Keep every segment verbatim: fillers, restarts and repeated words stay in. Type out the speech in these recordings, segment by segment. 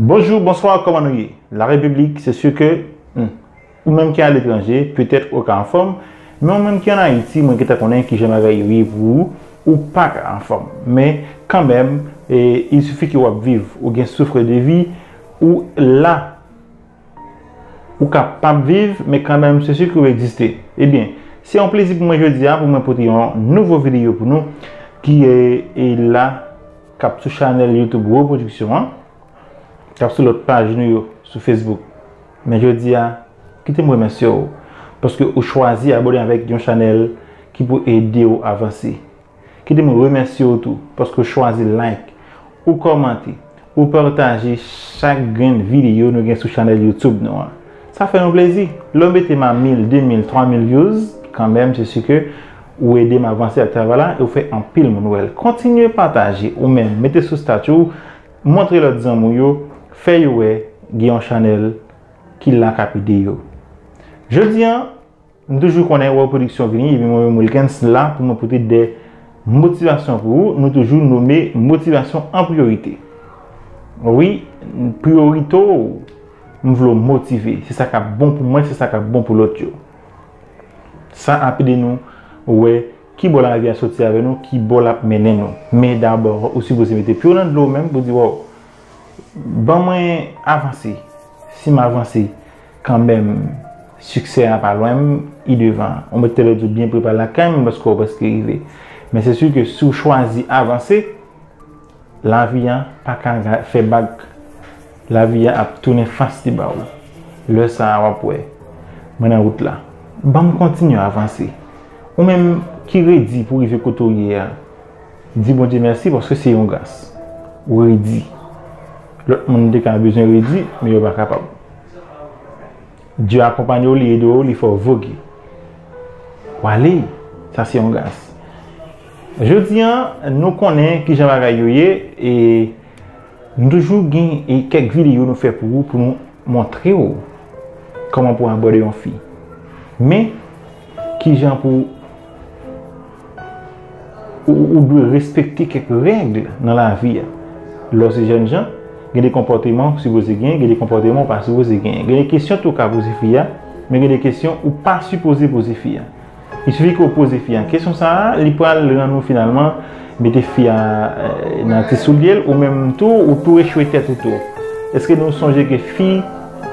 Bonjou, bonswa, kòman nou ye? La République, c'est sûr que, hmm, ou menm ki aletranje, petèt ou ka anfòm, men ou menm ki ann Ayiti, mwen gentan konnen kijan bagay yo ye pou ou, ou pa ka anfòm. Men kanmenm, e, il suffit que w ap viv, ou gen souffre de vie, ou la, ou kapab viv, men kanmenm, se sûr que ou egziste. Ebyen, se yon plezi pou mwen jodi a, pou mwen pote yon nouvo videyo pou nou, ki, e, e la, k ap sou chanèl YouTube Reproduction an, k ap sou lòt paj nou yo sou Facebook. Men jodi a, kite m remèsye w, paske ou chwazi abòne avèk yon chanèl ki pou ede w avanse. Kite m remèsye w tou, paske w chwazi like, ou kòmante, ou pataje chak grenn videyo nou gen sou chanèl YouTube nou an. Sa fè nou plezi. Lè w mete m a mil, de mil, twa mil views, kanmenm, se sûr que ou ede m avanse ak travay la e ou fè anpil moun wè l. Kontinye pataje, ou menm, mete sou stati w, montre lòt zanmi w yo, fè yo wè gen yon chanèl ki la k ap ede yo. Jodi a, m toujou konnen World Production vini, epi mwen menm Wilkens la pou mwen pote de motivasyon pou ou, nou toujou nonmen motivasyon an priyorite. Wi, priyorite w, m vle w motive. Se sa k ap bon pou mwen, se sa k ap bon pou lòt yo. Sa ap ede nou wè ki bò lavi a soti avè nou, ki bò l ap mennen nou. Men dabò, ou sipoze mete pye w nan dlo w menm pou di, "Waw, ban mwen avanse." Si m avanse, kanmenm, siksè a pa lwen m, li devan. Ou mèt tande di w byen prepare lakay mwen paske w prèske rive. Men se sûr que si w chwazi avanse, lavi a pa ka ga-, fè bak. Lavi a ap tounen fas li ba w. Lè sa a, w ap wè. Mwen nan wout la. Ban m kontinye avanse. Ou menm ki redi pou rive kote w ye a, di Bondye mèsi paske se yon gras. Ou redi. Lòt moun te ka bezwen redi, men yo pa kapab. Dye akonpanye w, li ede w, li fè w voge. W ale, sa se yon gras. Jodi a, nou konnen kijan bagay yo ye, e nou toujou gen, e, kèk videyo nou fè pou ou, pou nou montre w kòman pou abòde yon fi. Men, kijan pou ou, ou dwe respekte kèk règ nan lavi a. Lè w se jènjan, gen de konpòteman ou sipoze genyen, gen de konpòteman ou pa sipoze genyen. Gen de kesyon tou ou ka poze fi a, men gen de kesyon ou pa sipoze poze fi a. Il suffit ke w poze fi a kesyon sa a, li pral rann ou finalman mete fi a, eh, nan ti soulye l, ou menm tou, ou tou echwe tèt ou tou. Èske nou sonje ke fi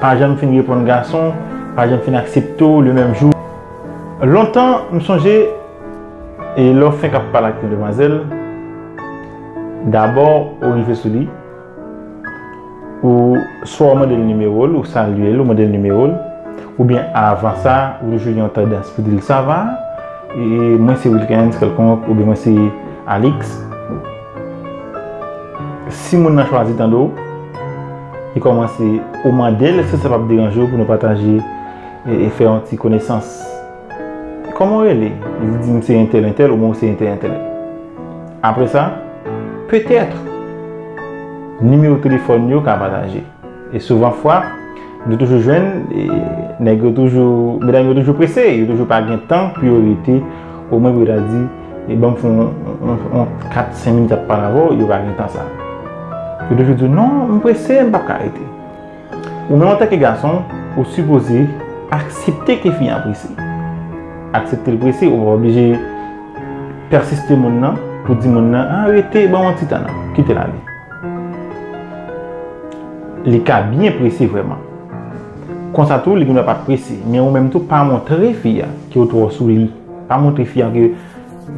pa janm fin reponn gason, pa janm fin aksepte w le menm jou? Lontan, m sonje, e lè w fenk ap pale ak yon demwazèl, dabò, ou rive sou li, ou swa w mande l nimewo l, ou salye l, ou mande l nimewo l, oubyen avan sa, ou toujou gen yon tandans pou di l, "Sa va? E mwen se Wilkens kèlkonk, oubyen mwen se Alix." Si moun nan chwazi tande w, li kòmanse, ou mande l, èske sa p ap deranje w pou nou pataje e, e fè yon ti konesans. Kòman w rele? Li di m se entèl entèl, oubyen ou se entèl entèl. Apre sa, petèt, nimewo telefòn yo ka pataje. E souvan fwa, nou toujou jwenn, e, nèg yo toujou, medam yo toujou prese, yo toujou pa gen tan pou yo rete, omwen pou yo ta di, e, "Ban m fè yon, yon, yon kat, senk minit ap pale avè w," yo pa gen tan sa. Yo toujou di, "Non, m prese, m p ap ka rete." Ou menm antanke gason, ou sipoze aksepte ke fi a prese. Aksepte l prese, ou pa oblije pèsiste moun nan pou di moun nan, "Ah, rete, ban m yon ti tan nan, kite l ale." Li ka byen prese vrèman. Konsa tou, li gen dwa pa t prese, men ou menm tou pa montre fi a ke w twò sou li. Pa montre fi a ke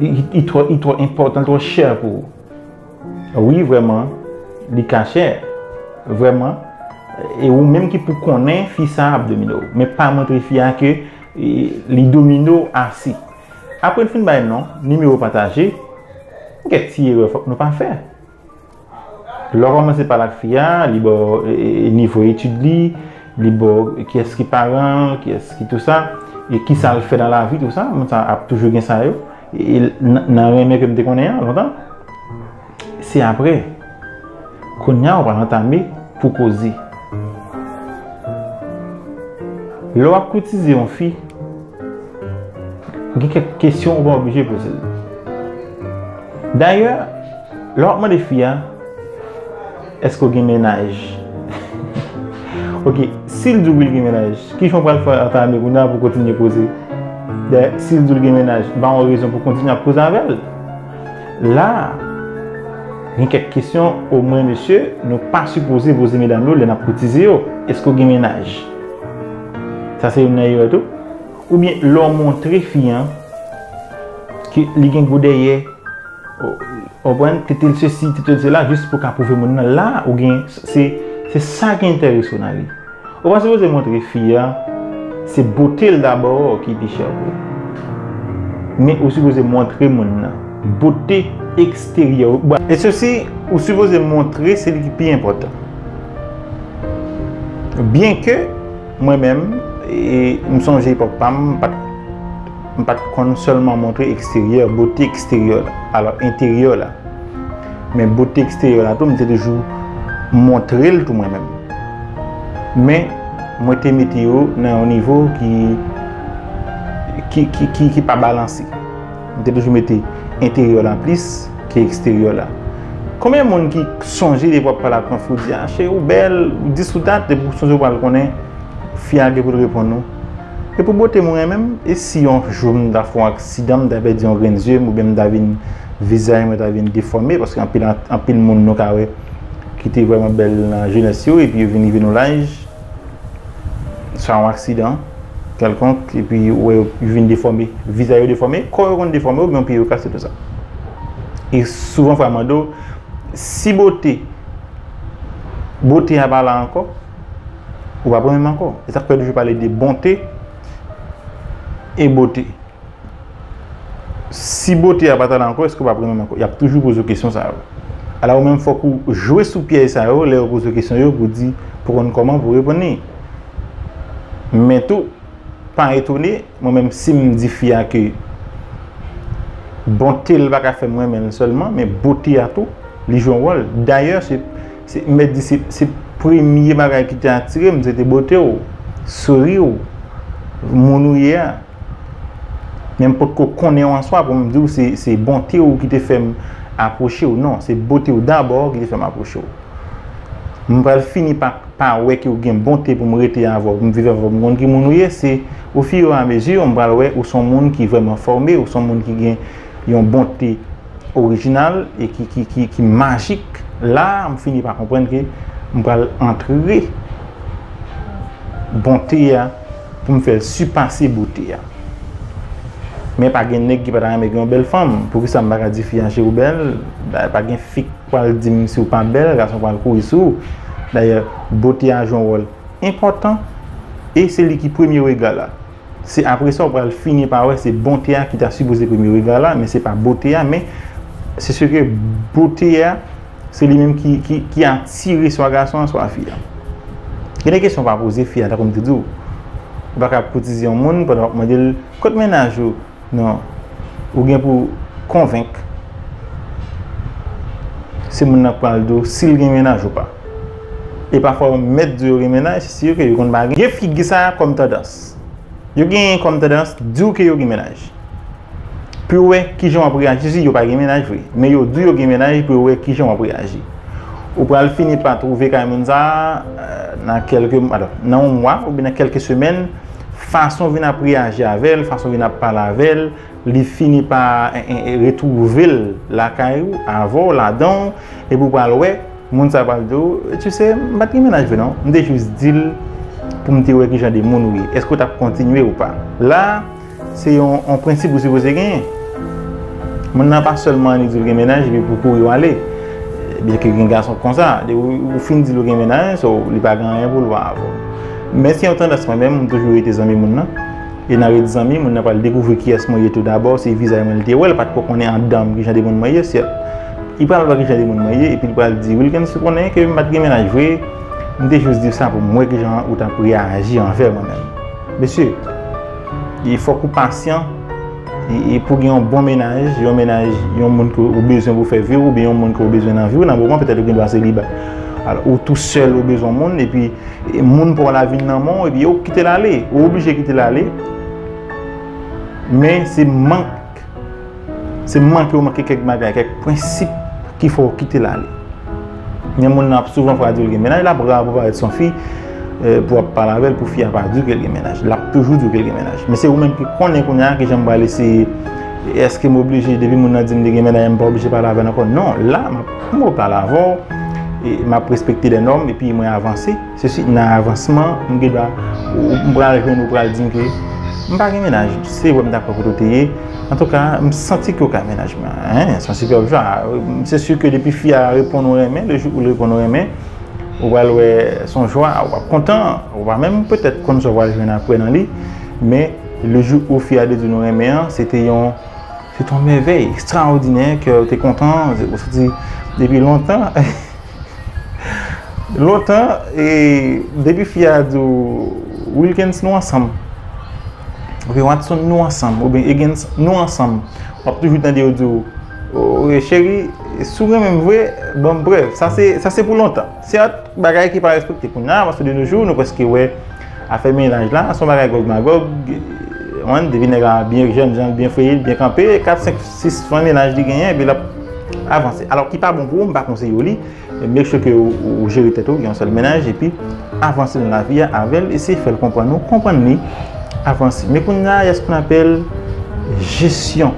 li, li twò, li twò enpòtan, li twò chè pou ou. Wi, vrèman, li ka chè. Vrèman, e ou menm ki pou konnen fi sa ap domine w. Men pa montre fi a ke, e, li domine w ase. Apre n fin bay non, nimewo pataje, gen ti erè fòk nou pa fè. Lè w kòmanse pale ak fi a, li ba w, e, e, nivo etid li, li ba w kiyès ki paran l, kiyès ki tou sa, e kisa l fè nan lavi, tou sa, moun sa ap toujou gen sa yo. E, e, nan, nan renmen ke m te konnen an, lontan, se apre. Kounye a, ou pral antame pou koze. Lè w ap koutize yon fi, gen kèk kesyon ou pa oblije poze l. Dayè, lè w ap mande fi a, "Èske w gen mennaj?" Ok, si l di w li gen mennaj, ki jan w pral fè anta ane kounye a pou kontinye koze? Dayè, si l di w li gen mennaj, m pa yon rezon pou kontinye ap koze avè l. La a, gen kèk kesyon, omwen mesye, nou pa sipoze poze medam yo lè n ap koutize yo. Èske w gen mennaj? Sa se youn nan erè tou. Oubyen lè w montre fi an ke li gen gwo dèyè, w konprann, tete l sesi, tete l sela, jis pou w ka pwouve moun nan la, ou gen, se, se sa ki enterese w nan li. Ou pa sipoze montre fi a, se bote l dabò ki pi chè pou ou. Men ou sipoze montre moun nan bote eksteryè ou. E sesi, ou sipoze montre se li ki pi enpòtan. Byenke mwen menm, e, m sonje epòk pa m, m pa t, m pa t konn sèlman montre eksteryè, bote eksteryè la, alò enteryè la. Men bote eksteryè la tou, m te toujou montre l tou mwen menm. Men, mwen te mete yo nan yon nivo ki, ki, ki, ki, ki pa balanse. M te toujou mete enteryè la plis ke eksteryè la. Konbyen moun ki sonje depi w ap pale ak yon fi, ou di, "A, cheri, ou bèl," ou di sou dat, depi w sonje w pral konnen, fi a gen pou l reponn ou. E pou bote m renmen m, e si yon jou m ta fè yon aksidan, m ta pèdi yon grenn zye m, oubyen m ta vin, vizaj mwen ta vin defòme, paske anpil, anpil moun nou ka wè ki te vrèman bèl nan jenès yo, epi yo vin rive nan laj, swa yon aksidan kèlkonk, epi ou wè yo vin defòme, vizaj yo defòme, kò yo konn defòme, oubyen pye yo kase, tou sa. E souvan fwa mande w, si bote, bote a pa la ankò, ou p ap renmen m ankò. E sa k fè yo toujou pale de bonte e bote. Si bote a pa t la ankò, èske w p ap renmen m ankò? Y ap toujou poze w kesyon sa yo. Ala ou menm, fòk ou jwe sou pyèj sa yo, lè yo poze w kesyon yo, pou di, pou konn kòman pou reponn li. Men tou, pa etone, mwen menm, si m di fi a ke bonte l pa ka fè m renmen l sèlman, men bote a tou, li jwe yon wòl. Dayè, se, se, m mèt di, se, se premye bagay ki te atire m, se te bote w, souri w, moun ou ye a. Men m potko konnen w an swa pou m di w se, se bonte w ki te fè m apwoche w. Non, se bote w dabò ki te fè m apwoche w. M pral fini pa, pa wè ke w gen bonte pou m rete avè w, pou m viv avè w, pou m konn ki moun ou ye. Se ofiramizi, m pral wè ou se yon moun ki vrèman fòme, ou se yon moun ki gen yon bonte orijinal e ki, ki, ki, ki majik. La a, m fini pa konprann ke m pral antre bonte a pou m fè l sipase bote a. Men pa gen nèg ki pa ta renmen gen yon bèl fanm. Poukisa m pa ka di fi a, cheri, ou bèl? Dayè, pa gen fi k pral di m si w pa bèl, gason pral kouri sou ou. Dayè, bote a jwe yon wòl enpòtan e se li ki premye rega la. Se apre sa w pral fini pa wè se bonte a ki ta sipoze premye rega la, men se pa bote a, men se se ke bote a, se li menm ki, ki, ki atire swa gason an, swa fi a. Gen de kesyon w pa poze fi a, tankou m te di w. Ou pa ka koutize yon moun pandan w ap mande l, "Kot mennaj ou?" Non. Ou gen pou konvenk se moun nan k pral di w si l gen mennaj ou pa. E pafwa yo mèt di w yo gen mennaj, se sire ke yo konn pa gen. Gen figi sa a kòm tandans. Yo genyen kòm tandans di w ke yo gen mennaj. Pou yo wè kijan w ap reyaji si yo pa gen mennaj vre. Men yo di w yo gen mennaj pou yo wè kijan w ap reyaji. Ou pral fini pa twouve kay moun sa a, euh, nan kèlke, alò, nan yon mwa oubyen nan kèlke semèn, fason w vin ap reyaji avè l, fason w vin ap pale avè l, li fini pa, en, en, en, retwouve l lakay ou, avè w, ladan w, epi w pral wè, moun sa a pral di w, "Tu sais, m pa t gen mennaj vre non, m te jis di l pou m te wè ki jan de moun ou ye. Èske w t ap kontinye ou pa?" La a, se yon, yon prensip ou sipoze genyen. Moun nan pa sèlman annik di w gen mennaj epi pou kouri w ale. Byenke gen gason konsa, depi w, ou fin di l ou gen mennaj, so, li pa gen anyen pou l wè avè w. Men se yon tandans mwen menm, m toujou rete zanmi moun nan. E nan ret zanmi, moun nan pral dekouvri kiyès mwen ye tou dabò, se vizaj mwen li te wè, li pa t ko konnen anndan m ki jan de moun mwen ye, se, li pral wè ki jan de moun mwen ye, epi li pral di, "Wilkens, ou konnen ke m pa t gen mennaj vre, m te jis di w sa pou m wè ki jan ou t ap reyaji anvè mwen menm." Mesye, e fòk ou pasyan, e, e pou gen yon bon mennaj, yon mennaj, yon moun ke ou bezwen pou fè vi w, oubyen yon moun ke ou bezwen nan vi w, nan moman petèt ou gen dwa seliba. Alò, ou tou sèl, ou bezwen yon moun, epi, e, moun pa w la vin nan men w, epi ou kite l ale, ou oblije kite l ale. Men se mank, se manke ou manke kèk bagay, kèk prensip ki fè w kite l ale. Gen moun nan ap souvan fwa di w l gen mennaj, l ap ra pou parèt se yon fi, Eh, pou w ap pale avè l, pou fi a pa di w ke l gen mennaj. L ap toujou di w ke l gen mennaj. Men se ou menm ki konnen kounye a kijan m pral eseye. Èske m oblije, depi moun nan di m li gen mennaj, m pa oblije pale avè l ankò? Non, la, m ap, m ap pale avè w, e m ap respekte lè nòm, epi mwen avanse. Se si nan avansman, m gen dwa, ou, m pral jwenn ou pral di m ke m pa gen mennaj. Se vre m dakò kote w te ye. Antouka, m santi ke w ka mennaj mwen. Hein, se yon sipèb jwa. Se si ke depi fi a reponn ou renmen, le jou ou l reponn ou renmen, ou pral wè se yon jwa, ou ap kontan, ou pa menm petèt konn sa w pral jwenn apre nan li, men le jou ou fi a te di nou renmen an, se te yon, se te yon mèvèy ekstraòdinè ke w te kontan, ou santi depi lontan, lontan, e depi fi a di w, Wilkens, nou ansanm. Oubyen Watson, nou ansanm. Oubyen Egens, nou ansanm. W ap toujou tande yo di w, "O, cheri, si w renmen m vre, ban m prèv." Sa se, sa se pou lontan. Se yon bagay ki pa respekte kounye a, paske de nos jours, nou prèske wè afè mennaj la, se yon bagay gòg magòg, ou konprann, depi nèg la byen jèn, jan l byen feye, l byen kanpe, kat, senk, sis fwa mennaj li genyen, epi l ap avanse. Alò, ki pa bon pou ou, m pa konseye w li, make sure ke ou, ou jere tèt ou, gen yon sèl mennaj, epi avanse nan lavi a avè l, eseye fè l konprann ou, konprann li, avanse. Men kounye a, y a ce qu'on appelle jesyon.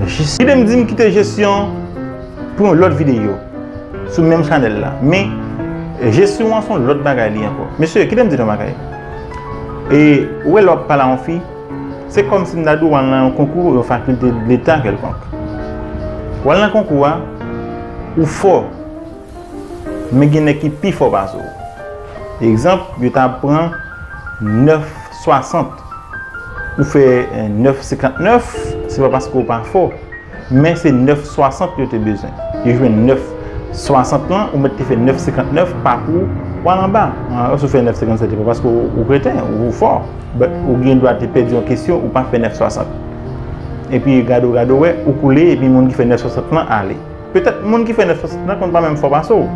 Jesyon. Kite m di m kite jesyon pou yon lòt videyo sou menm chanèl la. Men, jesyon an se yon lòt bagay li ankò. Mesye, kite m di nou yon bagay. E, ou wè lè w ap pale a yon fi, se kòmsi m ta di w al nan yon konkou, yon fakilte de leta kèlkonk. W al nan konkou a, ou fò, men gen nèg ki pi fò pase w. Egzanp, yo ta pran nèf swasant. Ou fè, eh, nèf senkantnèf, se pa paske w pa fò, men se nèf swasant yo te bezwen. Yo jwenn nèf swasant lan, ou mèt te fè nèf senkantnèf, pa pou w al anba. Ah, si w fè nèf senkantnèf, se pa paske w, ou kreten, ou fò. But ou gen dwa te pèdi yon kesyon, ou pa fè nèf swasant. Epi gade w, gade w, wè, ou koule, epi moun ki fè nèf swasant lan ale. Petèt moun ki fè nèf swasant lan konn pa menm fò pase w.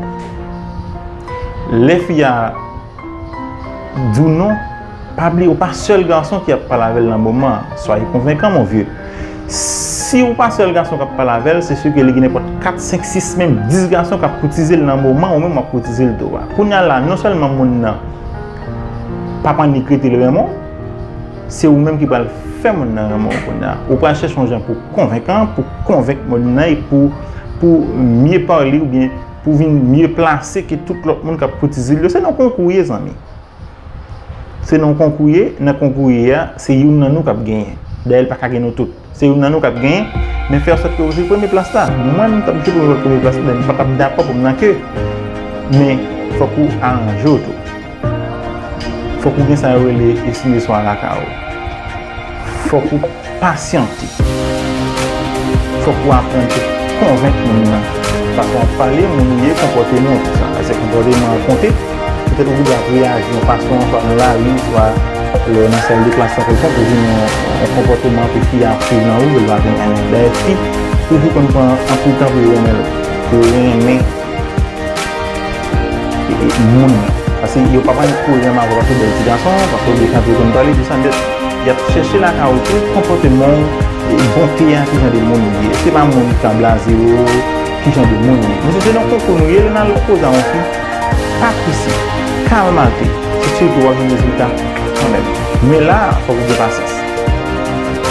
Lè fi a di w non, pa bliye ou pa sèl gason ki ap pale avè l nan moman an. Soyez convaincant, mon vieux. Si ou pa sèl gason k ap pale avè l, se si ke li gen nenpòt kat, senk, sis, menm dis gason k ap koutize l nan moman ou menm w ap koutize l tou a. Kounye a la, non sèlman moun nan p ap annik rete l renmen w, se ou menm ki pral fè moun nan renmen w kounye a. Ou pral chèche yon jan pou konvenkan, pou konvenk moun nan e pou, pou mye pale oubyen pou vin mye plase ke tout lòt moun k ap koutize l yo. Se nan konkou ye, zanmi. Se nan konkou ye, nan konkou ye a, se youn nan nou k ap genyen. Dayè, l pa ka gen nou tout. Se youn nan nou k ap genyen, men fè an sòt ke ou jwe premye plas la. Mwen, m t ap jwe pou m jwenn premye plas la, men m pa t ap dakò pou m nan ke. Men, fòk ou aranje w tou. Fòk ou gen sa yo rele espri de swa lakay ou. Fòk ou pasyante. Fòk ou aprann tou konvenk moun nan. Paske w ap pale, moun ou ye, konpòteman w, tou sa. Paske konpòteman an konte. Petèt ou gen dwa ap reyaji yon fason, swa nan lari, swa lè w nan sal de klas la kèlkonk, ou jwenn yon, yon konpòteman ke fi a ap suiv nan ou, ke l pa vin renmen. Dayè, fi toujou konn pran anpil tan pou yo renmen l, pou yo renmen e, e, moun nan. Paske yo pa pral kouri anba w paske w bèl ti gason, paske w byen chante, w konn pale, dis sa, men y ap chèche lakay ou tou, konpòteman w, e, bonte a, ki jan de moun ou ye. Se pa moun ki ka blaze w, ki jan de moun ou ye. Mesye, se nan konkou nou ye, lè n al koze a yon fi, pa prese, kalmate, se si ke w ap jwenn rezilta kanmenm. Men la, fòk ou gen pasyans.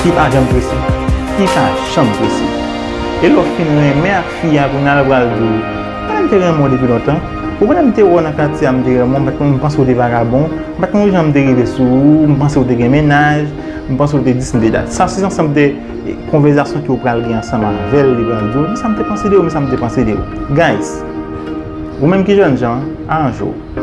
Fi pa janm prese. Fi pa janm prese. E lè w fin renmen ak fi a, kounye a l pral di w, "Mwen menm te renmen w depi lontan. Ou konnen m te wè w nan katye a, m te renmen w, m pa t konn, m panse w te vagabon, m pa t konn jan m te rive sou ou, m panse w te gen mennaj, m panse w te dis, m te dat." Sa se ansanm de, e, konvèsasyon ke w pral gen ansanm avè l, li pral di w, "Men sa m te panse de ou, men sa m te panse de ou." Guys, ou menm ki jènjan, aranje w.